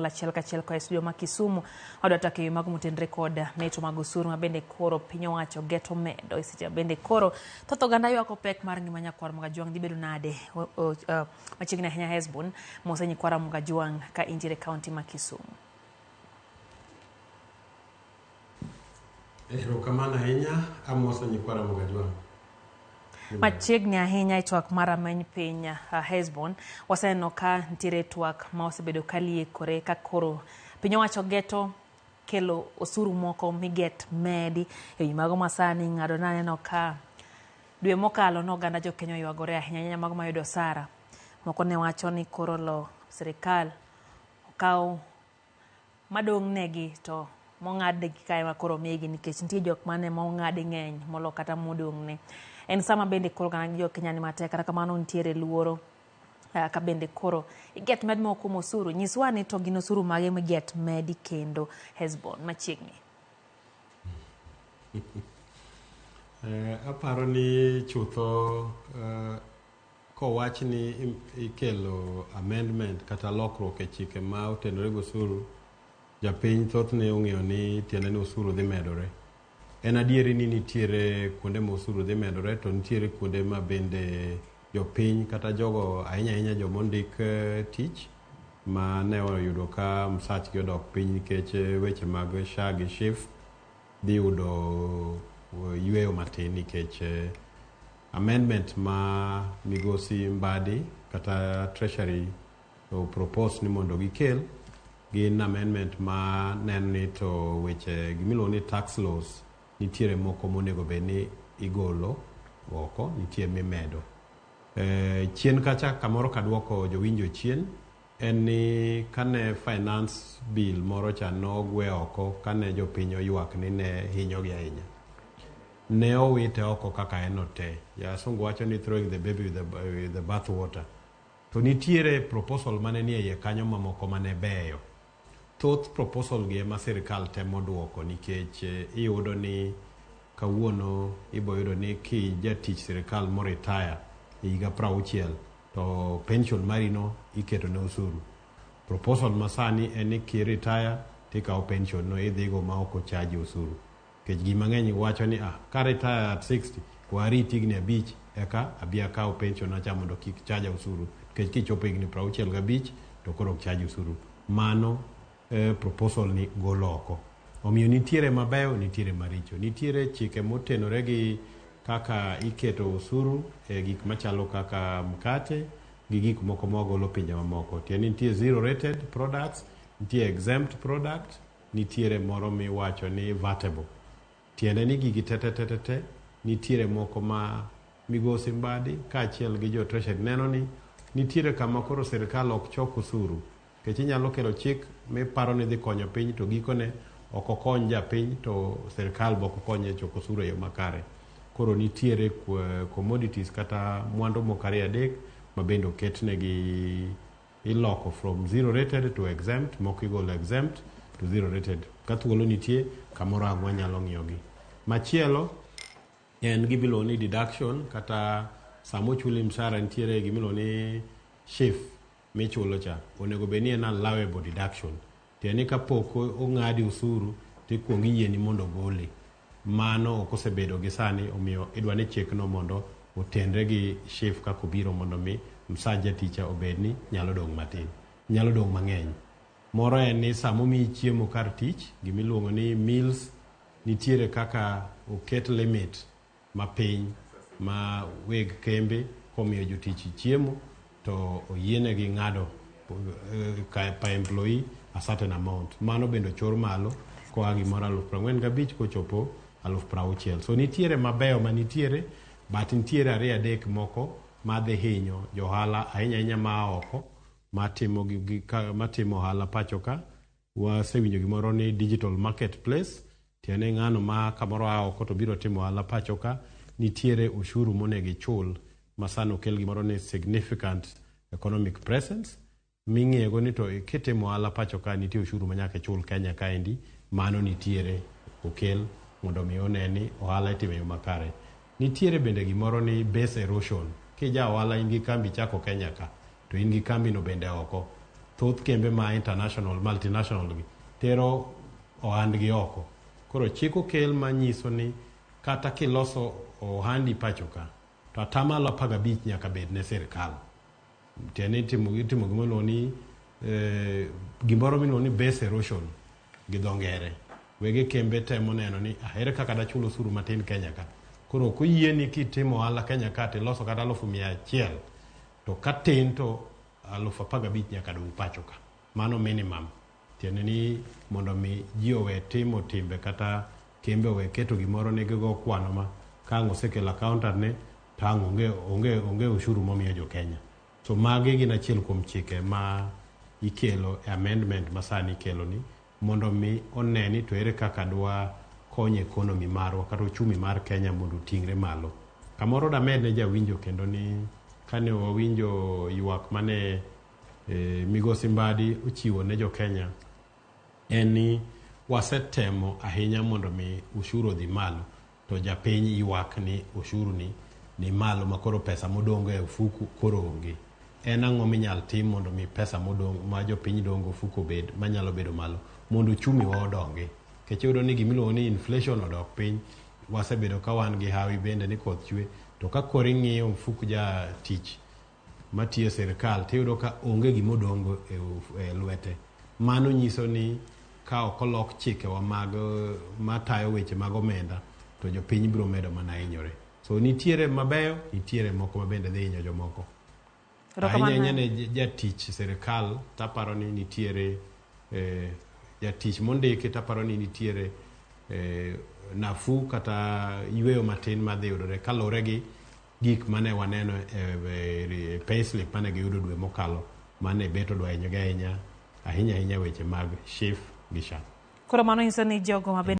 Achiel kachiel koa e studio ma Kisumu, wadwa twak ewi mago motenre kod mecho mag osuru ma bende koro piny owacho geto medo e seche ma bende koro thoth oganda ywako pek mar ngima nyakwar Mgajwang' dhi bedo nade machiegni ahinya Hesbon mose nyikwara Mgajwang' ka intiere e kaunti ma Kisumu. Erokamano ahinya, amoso nyikwara Mgajwang'. Machiegni ahinya e twak mar rameny piny Hesbon, waseneno ka nitiere twak ma osebedo ka liekore ka koro piny owacho geto kelo osuru moko miget medi e wi mago masani ng'ado naneno ka dwe mokalo no oganda jo Kenya oywagore ahinya ahinya mago mayudo osara. Moko ne wacho ni koro lo sirikal okaw madong' negi to mong'adnegi kae ma koro omigi nikech nitie jok mane mong'adi ng'eny molo kata modong' ne. En sama bende koro oganda jo Kenya ni matek kata kamano nitiere luoro ka bende koro iget med moko kuom osuru. Nyiswa ni to gin osuru mage miget medi kendo Hesbon machiegni. Aparo ni chutho kowach ni ikelo amendment kata lokruok e chike ma otenore gi osuru, japiny thothne ong'eyo ni tiende ni osuru dhi medore. En adieri ni nitiere kuonde ma osuru dhi medore to nitiere kuonde ma bende jopiny kata jogo ahinya ahinya joma ondik tich ma ne oyudo ka msachgi odok piny nikech weche mag SHA gi SHIF dhi yudo yueyo matin nikech amendment ma migosi Mbadi kata Treasury o propose ni mondo gikel gin amendment ma neno ni to weche gimiluongo ni tax laws nitiere moko monego bed ni igolo oko, nitie mimedo. Chien kacha kamoro kaduoko jowinjo chien en ni kane finance bill moro cha nogwe oko kane jopiny oywak ni ne hinyogi ahinya. Ne owite oko kaka en no te. Jasungu wacho ni throwing the baby with the bath water. To nitiere proposal mane nie iye kanyo mamoko mane beyo. Thoth proposal gi ema sirikal temo duoko nikech iyudo ni kawuono ibo yudo ni ki jatich sirikal mo retire e higa 60 to pension mari no iketo ne osuru. Proposal masani en ni ki retire tikawo pension no idhigo ma ok ochaji osuru. Nikech ji mang'eny wacho ni ah, ka retire at 60 we arit higni 5 eka abi akaw pension na cha mondo kik chaja osuru. Nikech kichopo higni 65 to koro ok chaji osuru. Mano proposal ni golo oko. Omiyo nitiere mabeyo, nitiere maricho. Nitiere chike motenore gi kaka iketo osuru e gik machalo kaka mkate gi gik moko mwagolo pinje mamoko. Tiende ni nitie zero rated products, nitie exempt product, nitiere moro miwacho ni vatable. Tiende ni gigi te te te te te nitiere moko ma migosi Mbadi kaachiel gi jo Treasury neno ni nitiere kama koro sirikal ok chok osuru. Nikech inyalo kelo chik miparo ni dhi konyo piny to gikone ok okony japiny to sirikal be ok okony e choko osuru e yo makare. Koro nitiere commodities kata mwandu moko ariyo adek ma bende oketnegi iloko from zero rated to exempt, moko igolo exempt to zero rated. Ka thuolo nitie, kamoro ang' wanyalo ng'iyogi. Machielo en gimiluongo ni deduction kata sama ochuli mshahara nitiere gimiluongo ni SHIF michulo cha. Onego bed ni en allowable deduction. Tiende ni kapok ong'adi osuru tikuongo iyieni mondo ogole. Mano ok osebedo gi sani omiyo idwa ni chikno mondo otenre gi SHIF kaka obiro mondo mi msach jaticha obed ni nyalo dong' matin, nyalo dong' mang'eny. Moro en ni sama omiyi chiemo kar tich, gimiluongo ni meals, nitiere kaka oket limit mapiny ma weg kembe komiyo jotich chiemo to oyienegi ng'ado per employee a certain amount. Mano bende ochor malo koa gimoro 45,000 kochopo 60,000. So nitiere mabeyo manitiere but nitiere ariyo adek moko madhi hinyo johala ahinya ahinya maa oko matimo, matimo ohala pacho ka. Wasewinjo gimoro ni digital marketplace, tiende ni ng'ano ma kamoro a oko to biro timo ohala pacho ka, nitiere ushuru monego ichul ma sani okel gimoro ni significant economic presence ming'iyego ni to kitimo ohala pacho ka nitie ushuru ma nyaka ichul Kenya kaendi, mano nitiere okel mondo mi one ni ohala itimo e yo makare. Nitiere bende gimoro ni base erosion. Kija ohala in gi kambi ichako Kenya ka, to in gi kambi no bende oko. Thoth kembe ma international, multinational gi tero ohandgi oko. Koro chik okel manyiso ni kata kiloso ohandi pacho ka, to 15% nyaka bed ne sirikal. Tiende ni itimo gima iluongo ni gimoro miluongo ni base erosion gi dho ngere. Wege kembe temo neno ni ere kaka dachul osuru matin Kenya ka. Koro ok oyieni kitimo ohala Kenya ka tiloso kata 100,000 to katin to 15,000 nyaka dong' pacho ka. Mano minimum. Tiende ni mondo mi ji owe timo timbe kata kembe owe keto gimoro ne gigo kwano ma ka ang' osekelo accountant ne to ang' onge ushuru momiyo jo Kenya. So magi gin achiel kuom chike ma ikelo e amendment ma sani ikelo ni mondo mi one ni to ere kaka dwa kony economy marwa kata uchumi mar Kenya mondo oting're malo. Kamoro damed ne jawinjo kendo ni kane wawinjo ywak mane Migosi Mbadi ochiwo ne jo Kenya en ni wasetemo ahinya mondo mi ushuru odhi malo to japiny ywak ni ushuru ni malo ma koro pesa modong' e ofuku koro onge. En ang'o minyal tim mondo mi pesa modong' ma jopiny dong' e ofuku obed manyalo bedo malo mondo uchumi wa odongi. Nikech iyudo ni gimiluongo ni inflation odok piny, wasebedo ka wan gi hawi bende ni koth chwe, to ka koro ing'iyo mfuk jatich matiyo e sirikal tiyudo ka onge gimodong' e lwete. Mano nyiso ni ka ok olok chikewa mag matayo weche mag omenda to jopiny biro medo mana hinyore. So nitiere mabeyo, nitiere moko ma bende dhi hinyo jomoko. Ahinya ahinya ne jatich sirikal taparo ni nitiere jatich mondiki taparo ni nitiere nafuu kata yweyo matin madhi yudore kaluwore gi gik mane waneno e payslip mane giyudo dwe mokalo mane bet odwa hinyogi ahinya ahinya ahinya weche mag SHIF gi SHA. Koro mano nyiso ni jogo ma bende